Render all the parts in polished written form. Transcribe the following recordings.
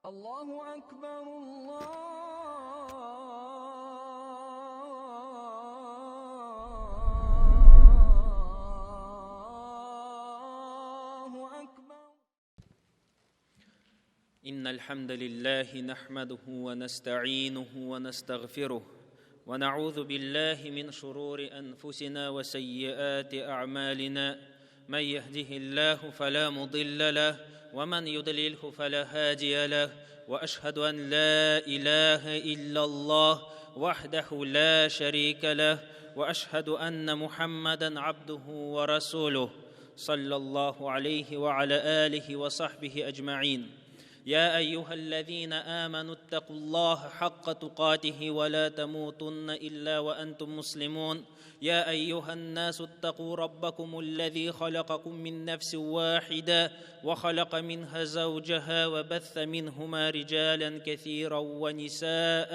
الله أكبر الله أكبر. إن الحمد لله نحمده ونستعينه ونستغفره ونعوذ بالله من شرور أنفسنا وسيئات أعمالنا، من يهده الله فلا مضل له ومن يضلله فلا هادي له، وأشهد أن لا إله إلا الله وحده لا شريك له، وأشهد أن محمدا عبده ورسوله صلى الله عليه وعلى آله وصحبه أجمعين. يا أيها الذين آمنوا اتقوا الله حق تقاته ولا تموتن إلا وأنتم مسلمون. يا أيها الناس اتقوا ربكم الذي خلقكم من نفس واحدة وخلق منها زوجها وبث منهما رجالا كثيرا ونساء،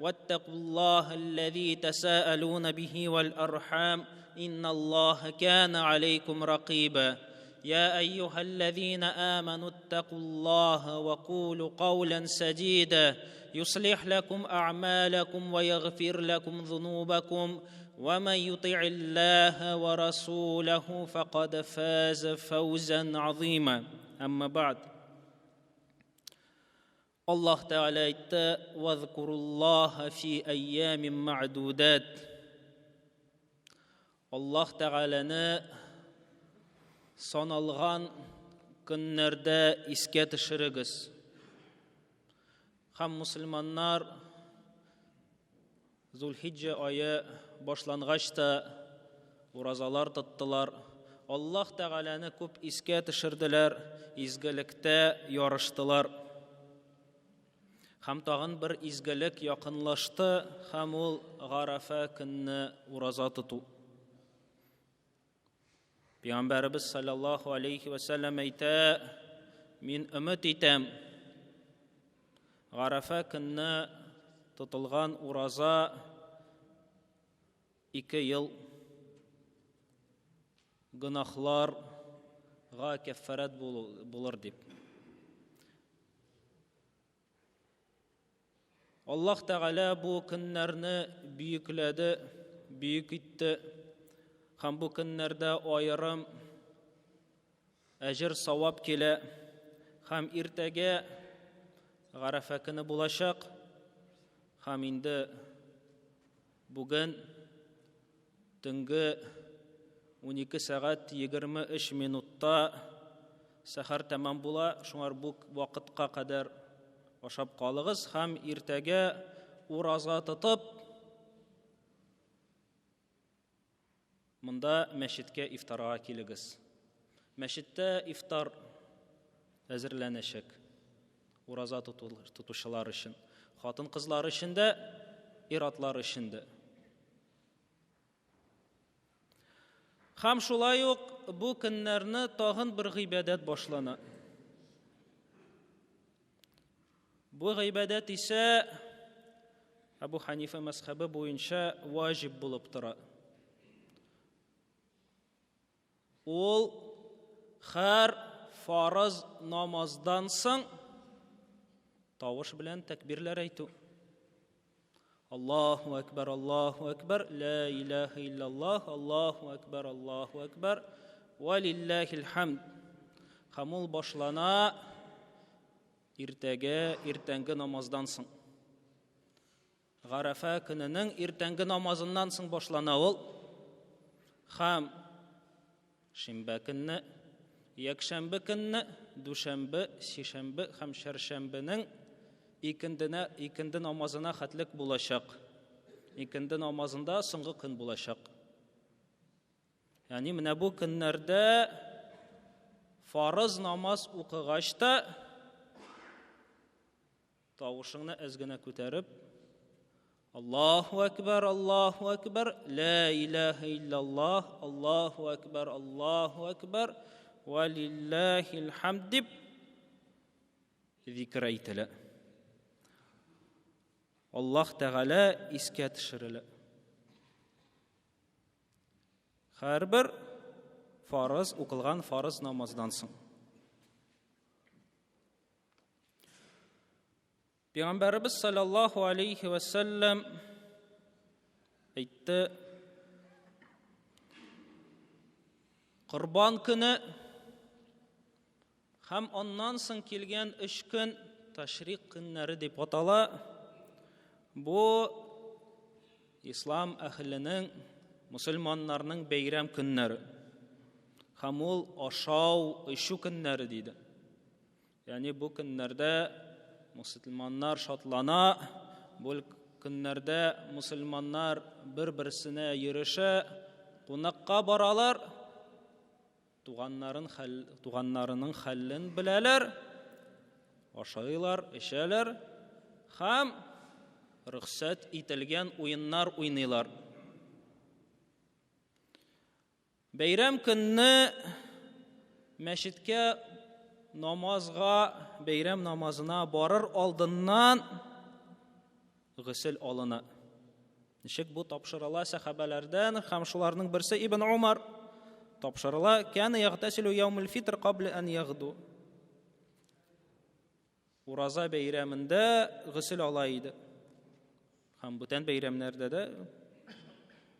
واتقوا الله الذي تساءلون به والأرحام إن الله كان عليكم رقيبا. يا أيها الذين آمنوا اتقوا الله وقولوا قولا سديدا يصلح لكم أعمالكم ويغفر لكم ذنوبكم، ومن يطع الله ورسوله فقد فاز فوزا عظيما. أما بعد، الله تعالى әйтте: واذكروا الله في أيام معدودات. Аллаһ Тәгаләне саналган көннәрдә искә төшерегез. Һәм мусульманнар Зулхиджа ае башлангач та уразалар тоттылар. Аллаһ Тәгаләне күп искә төшерделәр, изгелектә ярыштылар. Һәм тагын бер изгелек якынлашты, һәм ул Гарафа көнне ураза тоту. Пәйгамбәребез саллаллаһу алейхи ва сәлләм әйтә: мин өмет итәм, Гарафа көнне тотылган ураза 2 ел гөнаһларга кәффарәт булыр дип. Аллаһ Тәгалә бу көннәрне бөекләде, бөек итте. Һәм бу көннәрдә аерым әҗер савап килә. Һәм иртәгә Гарафа көне булачак. Һәм инде бүген төнге 12 сәгать 23 минутта сәхәр тәмам була. Шуңар бу вакытка кадәр ашап калыгыз һәм иртәгә ураза тотып монда мәчеткә ифтарга килегез. Мәчеттә ифтар әзерләнәчәк ураза тотучылар өчен, хатын-кызлар өчен дә, ир-атлар өчен дә. Һәм шулай ук бу көннәрне тагын бер гыйбадәт башлана. Бу гыйбадәт исә Әбу Ханифа мәзхәбе буенча ваҗиб булып тора. Ул һәр фарыз намаздан соң тавыш белән тәкбирләр әйтү. Аллаһу акбар, Аллаһу акбар, ла илаһа иллаллаһ, Аллаһу акбар, Аллаһу акбар, ва лиллаһил хамд. Һәм ул башлана иртәгә, иртәнге намаздан соң. Гарафа көненең иртәнге намазыннан соң башлана ул. Һәм шимбә көнне, якшәмбе көнне, дүшәмбе, сишәмбе һәм чәршәмбенең икенде намазына хәтлек булачак. Икенде намазында соңгы көн булачак. Ягъни менә бу көннәрдә фарыз намаз укыгач та тавышыңны әз генә күтәреп Аллаһу акбар, Аллаһу акбар, ла илаһа иллаллаһ, Аллаһу акбар, Аллаһу акбар, ва лиллаһил хамд дип зикр әйтелә. Аллаһ Тәгалә искә төшерелә. Һәрбер фарыз укылган фарыз намаздан соң. Пәйгамбәребез саллаллаһу алейхи ва саллям әйтте: Корбан көне һәм аннан соң килгән өч көн ташрик көннәре дип атала. Бу ислам әһленең, мусульманнарның бәйрәм көннәре. Һәм ул ашау, эчү көннәре диде. Ягъни бу көннәрдә мусульманнар шатлана, бу көннәрдә мусульманнар бер-берсенә йөрешә, кунакка баралар, туганнарын хәл, туганнарының хәлен беләләр, ашыйлар, эчәләр һәм рөхсәт ителгән уеннар уйныйлар. Бәйрәм көнне мәчеткә намазга, бәйрәм намазына барыр алдыннан гөсел алына. Ничек бу тапшырыла сәхабәләрдән һәм шуларның берсе Ибн Умар тапшырыла, кәне ягтасилу яумул фитр кабла ан ягду. Ураза бәйрәмендә гөсел ала иде. Һәм бүтән бәйрәмнәрдә дә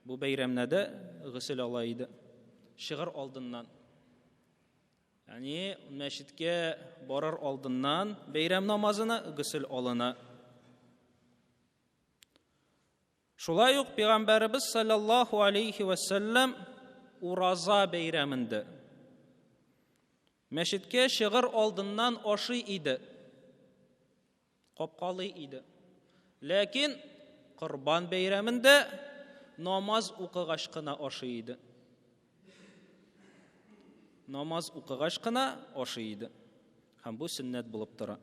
бу бәйрәмнәрдә гөсел ала иде. Чыгыр алдыннан. Ягъни мәчеткә барыр алдыннан бәйрәм намазына гөсел алына. Шулай ук Пәйгамбәребез саллаллаһу алейхи ва саллям ураза бәйрәмендә мәчеткә чыгыр алдыннан ашый иде. Капкалый иде. Ләкин Корбан бәйрәмендә намаз укыгач кына ашый иде. Намаз укыгач кына ашый иде. Һәм бу сөннәт булып тора.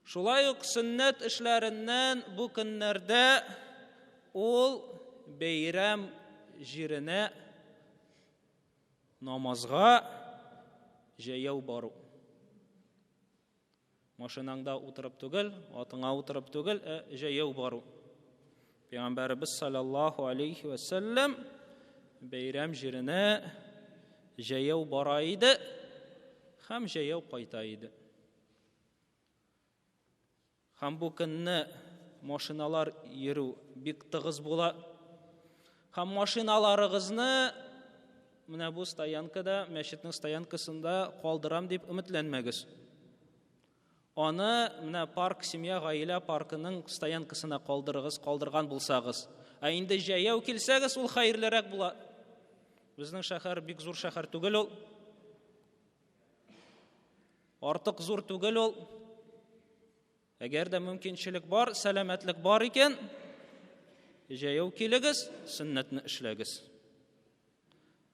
Шулай ук сөннәт эшләреннән бу көннәрдә ул бәйрәм җиренә намазга җәяү бару. Машинаңда утырып түгел, атыңа утырып түгел, ә җәяү бару. Пәйгамбәребез саллаллаһу алейхи ва сәлләм бәйрәм җиренә җәяү бара иде һәм җәяү кайта иде. Һәм бу көнне машиналар йөрү бик тыгыз була. Һәм машиналарыгызны менә бу стоянкада, мәчетнең стоянкасында калдырам дип өметләнмәгез. Аны менә парк, семья, гаилә паркының стоянкасына калдырыгыз, калдырган булсагыз. Ә инде җәяү килсәгез, ул хәерлерәк була. Безнең шәһәр бик зур шәһәр түгел ул. Артык зур түгел ул. Әгәр дә мөмкинчелек бар, сәламәтлек бар икән, җәяү килегез, сөннәтне эшләгез.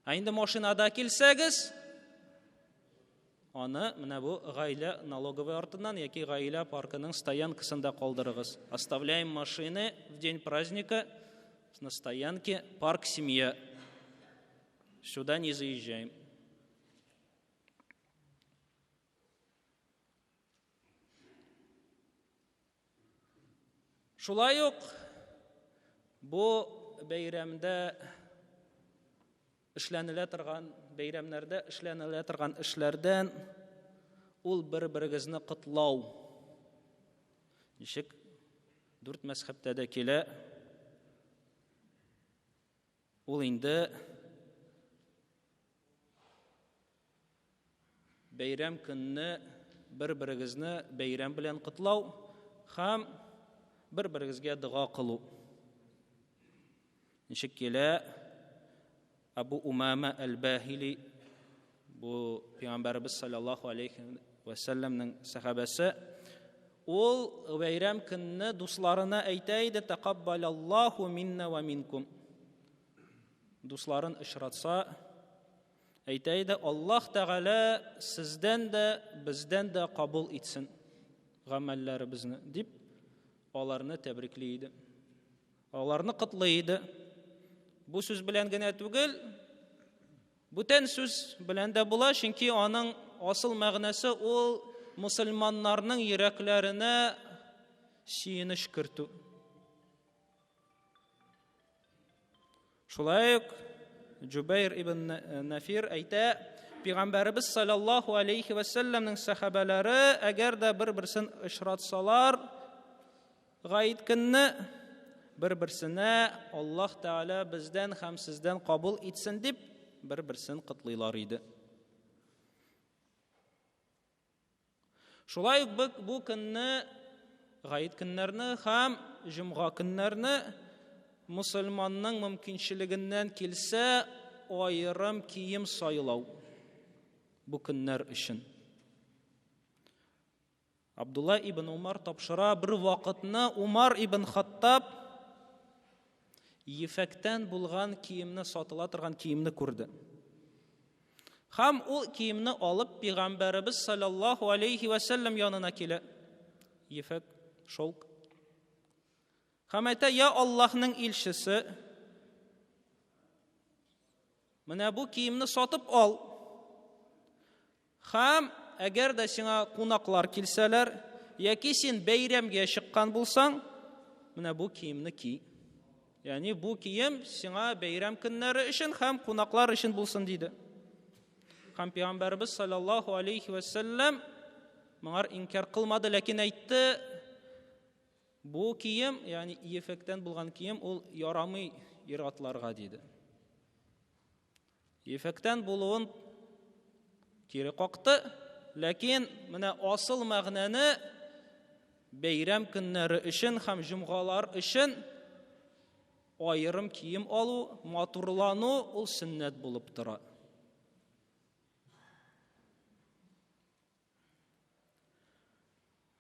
Ә инде машинада килсәгез, аны менә бу гаилә налоговый артыннан яки гаилә паркының стоянкасында калдырыгыз. Оставляем машины в день праздника на стоянке парк семья. Сюда не заезжаем. Шулай ук бу бәйрәмдә эшләнелә торган, бәйрәмнәрдә эшләнелә торган эшләрдән ул бер-берегезне котлау. Ничек дүрт мәзхәбтә дә килә. Ул инде Бәйрәм көнне бер-берегезне бәйрәм белән котлау һәм бер-берегезгә дога кылу. Ничек килә Абу Умама әл-Бахили, бу Пәйгамбәребез саллаллаху алейхи ва сәлләмнең сәхабәсе, ул бәйрәм көнне дусларына әйтә иде: "Тақаббалаллаху минна ва минкум". Дусларын очратса, Әйтә иде, Аллаһ Тәгалә сездән дә, бездән дә кабул итсен гамәлләребезне, дип аларны тәбрикли иде. Аларны котлый иде. Бу сүз белән генә түгел, бүтән сүз белән дә була, чөнки аның асыл мәгънәсе ул мусульманнарның йөрәкләренә сөенеч кертү. Шулай ук Җубайр ибн Нафир әйтә, Пәйгамбәребез саллаллаһу алейхи ва сәлләмнең сәхабәләре әгәр дә бер-берсен очратсалар, Гает көнне бер-берсенә Аллаһ Тәгалә бездән һәм сездән кабул итсен дип бер-берсен котлыйлар иде. Шулай ук бу көнне гает көннәрне һәм җомга көннәрне мусульманның мөмкинчелегеннән килсә аерым кием сайлау бу көннәр өчен. Абдулла ибн Умар тапшыра, бер вакытны Умар ибн Хаттаб ефәктән булган киемне сатыла торган киемне күрде. Һәм ул киемне алып пәйгамбәребез саллаллаһу алейхи ва сәлләм янына килә. Ефәк, шелк. Һәм әйтә, я Аллаһның илчесе, менә бу киемне сатып ал. Һәм әгәр дә сиңа кунаклар килсәләр, яки син бәйрәмгә чыккан булсаң, менә бу киемне ки. Ягъни бу кием сиңа бәйрәм көннәре өчен һәм кунаклар өчен булсын диде. Һәм пәйгамбәребез саллаллаһу алейхи ва сәлләм моңар инкар кылмады, ләкин әйтте, бу кием, ягъни ефәктән булган кием, ул ярамый ир-атларга диде. Ефәктән булуын кире какты, ләкин менә асыл мәгънәне бәйрәм көннәре өчен һәм җомгалар өчен аерым кием алу, матурлану ул сөннәт булып тора.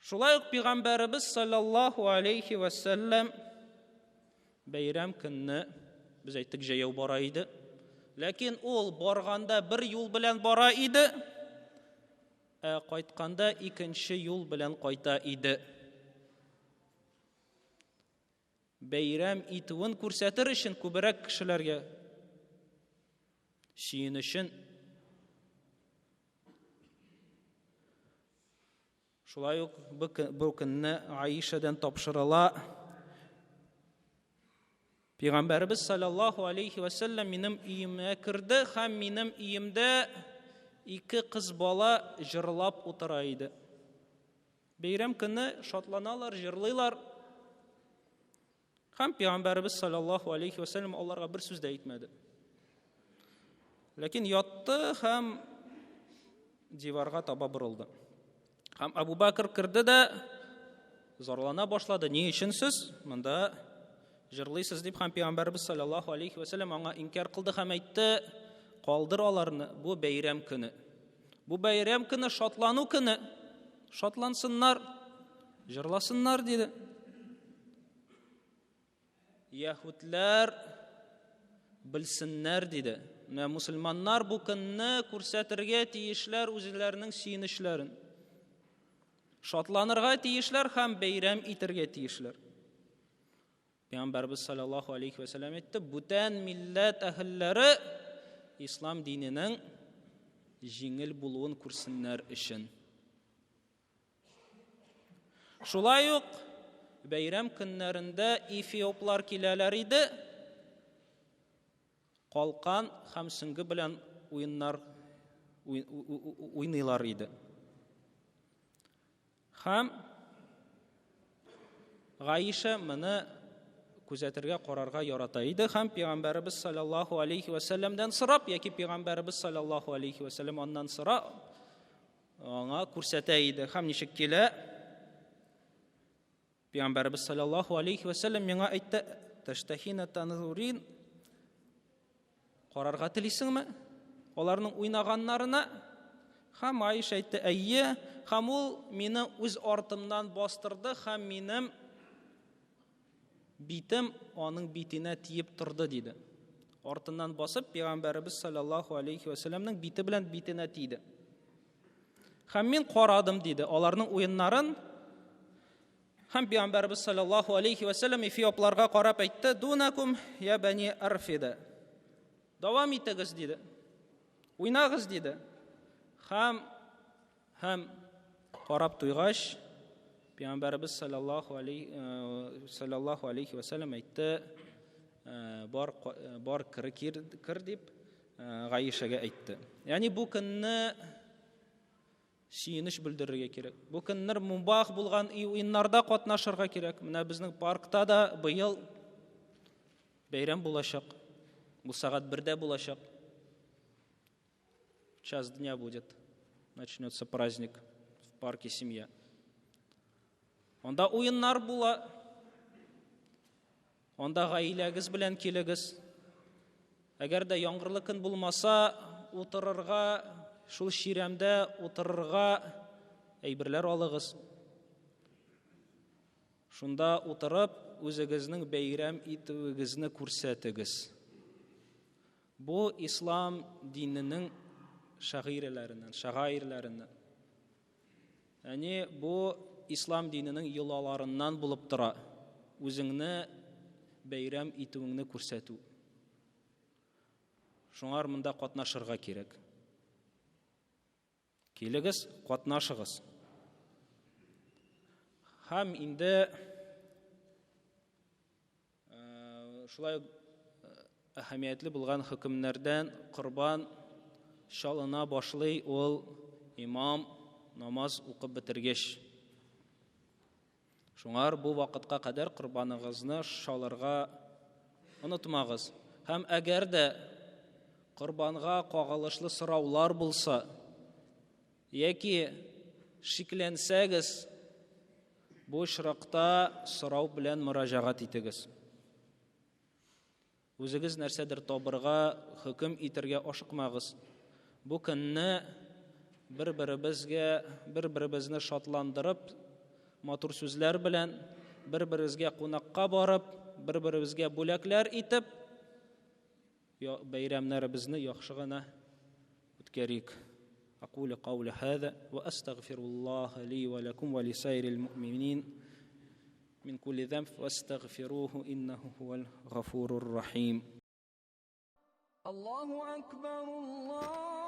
Шулай ук пәйгамбәребез саллаллаһу алейхи ва сәлләм бәйрәм көнне без әйттек җәяү бара иде. Ләкин ул барганда бер юл белән бара иде, ә кайтканда икенче юл белән кайта иде. Бәйрәм итүен күрсәтер өчен күбрәк кешеләргә сөенечен Шулай ук бу көнне Аишадан тапшырыла. Пәйгамбәребез саллаллаһу алейхи ва сәлләм минем өемә керде һәм минем өемдә ике кыз бала җырлап утыра иде. Бәйрәм көне шатланалар, җырлыйлар. Һәм пәйгамбәребез саллаллаһу алейхи ва сәлләм аларга бер сүз дә әйтмәде. Ләкин ятты һәм диварга таба борылды. Һәм Абу Бакр керде дә зарлана башлады. Ни өчен сез монда җырлыйсыз дип һәм пәйгамбәребез саллаллаһу алейхи ва сәлләм аңа инкяр кылды һәм әйтте: "Калдыр аларны, бу бәйрәм көне. Бу бәйрәм көне шатлану көне. Шатлансыннар, җырласыннар, диде. Яһүдләр белсеннәр, диде. Менә мусульманнар бу көнне күрсәтергә тиешләр үзләренең сөенечләрен. Шатланырга тиешләр һәм бәйрәм итәргә тиешләр. Пәйгамбәрбез саллаллаһу алейхи ва сәлләм әйтте, бүтән милләт әһелләре ислам диненең җиңел булуын күрсеннәр өчен. Шулай ук бәйрәм көннәрендә эфиоплар киләләр иде. Калкан һәм сөңге белән уеннар уйныйлар иде. Һәм Гаиша моны күзәтергә, карарга ярата иде һәм пәйгамбәребез саллаллаһу алейхи ва сәлләмдән сорап яки пәйгамбәребез саллаллаһу алейхи ва сәлләм аннан сорап аңа күрсәтә иде. Һәм ничек килә? Пәйгамбәребез саллаллаһу алейхи ва сәлләм миңа әйтте: "Таштахина танзурин" Карарга телисеңме? Аларның уйнаганнарына Һәм Аиша әйтте, әйе, һәм ул мине үз артымнан бастырды һәм минем битем аның битенә тиеп торды, диде. Артыннан басып, пәйгамбәребез саллаллаһу алейхи ва сәлләмнең бите белән битенә тиде. Һәм мин карадым, диде, аларның уеннарын. Һәм пәйгамбәребез саллаллаһу алейхи ва сәлләм эфиопларга карап әйтте: "Дунакум я бани Арфида". Дәвам итегез, диде. Уйнагыз, диде. Һәм һәм карап туйгач, пәйгамбәребез саллаллаһу алейхи э, саллаллаһу алейхи ва сәлләм әйтте: э, бар бар кер, кер дип. Гаишәгә әйтте. Ягъни бу көнне сөенеч белдерергә кирәк. Бу көннәр мубах булган уеннарда катнашырга кирәк. Менә безнең паркта да быел бәйрәм булачак. Бу сәгать 1дә булачак. В час дня будет. Начнется праздник в парке «Семья». Анда уеннар була. Анда гаиләгез белән килегез. Әгәр дә яңгырлы көн булмаса, утырырга, шул чирәмдә утырырга әйберләр алыгыз. Шунда утырып, үзегезнең бәйрәм итүегезне күрсәтегез. Бу ислам диненең шагыйрьләреннән, шагыйрьләреннән. Яни бу ислам диненең йолаларыннан булып тора. Үзеңне бәйрәм итүеңне күрсәтү. Шуңар монда катнашырга кирәк. Килегез, катнашыгыз. Һәм инде шулай әһәмиятле булган хөкемнәрдән корбан чалына башлый ул имам намаз укып бетергәч. Шуңар бу вакытка кадәр корбаныгызны чалырга онытмагыз. Һәм әгәр дә корбанга кагылышлы сораулар булса, яки шикләнсәгез, бу очракта сорау белән мөрәҗәгать итегез. Үзегез нәрсәдер табырга, хөкем итәргә ашыкмагыз. Бу көнне бер-беребезгә, бер-беребезне шатландырып, матур сүзләр белән, бер-беребезгә кунакка барып, бер-беребезгә бүләкләр итеп, бәйрәмнәребезне яхшы гына үткәрик. أقول قول هذا وأستغفر الله لي ولكم ولسائر المؤمنين من كل ذنب واستغفروه إنه هو الغفور الرحيم. الله أكبر الله.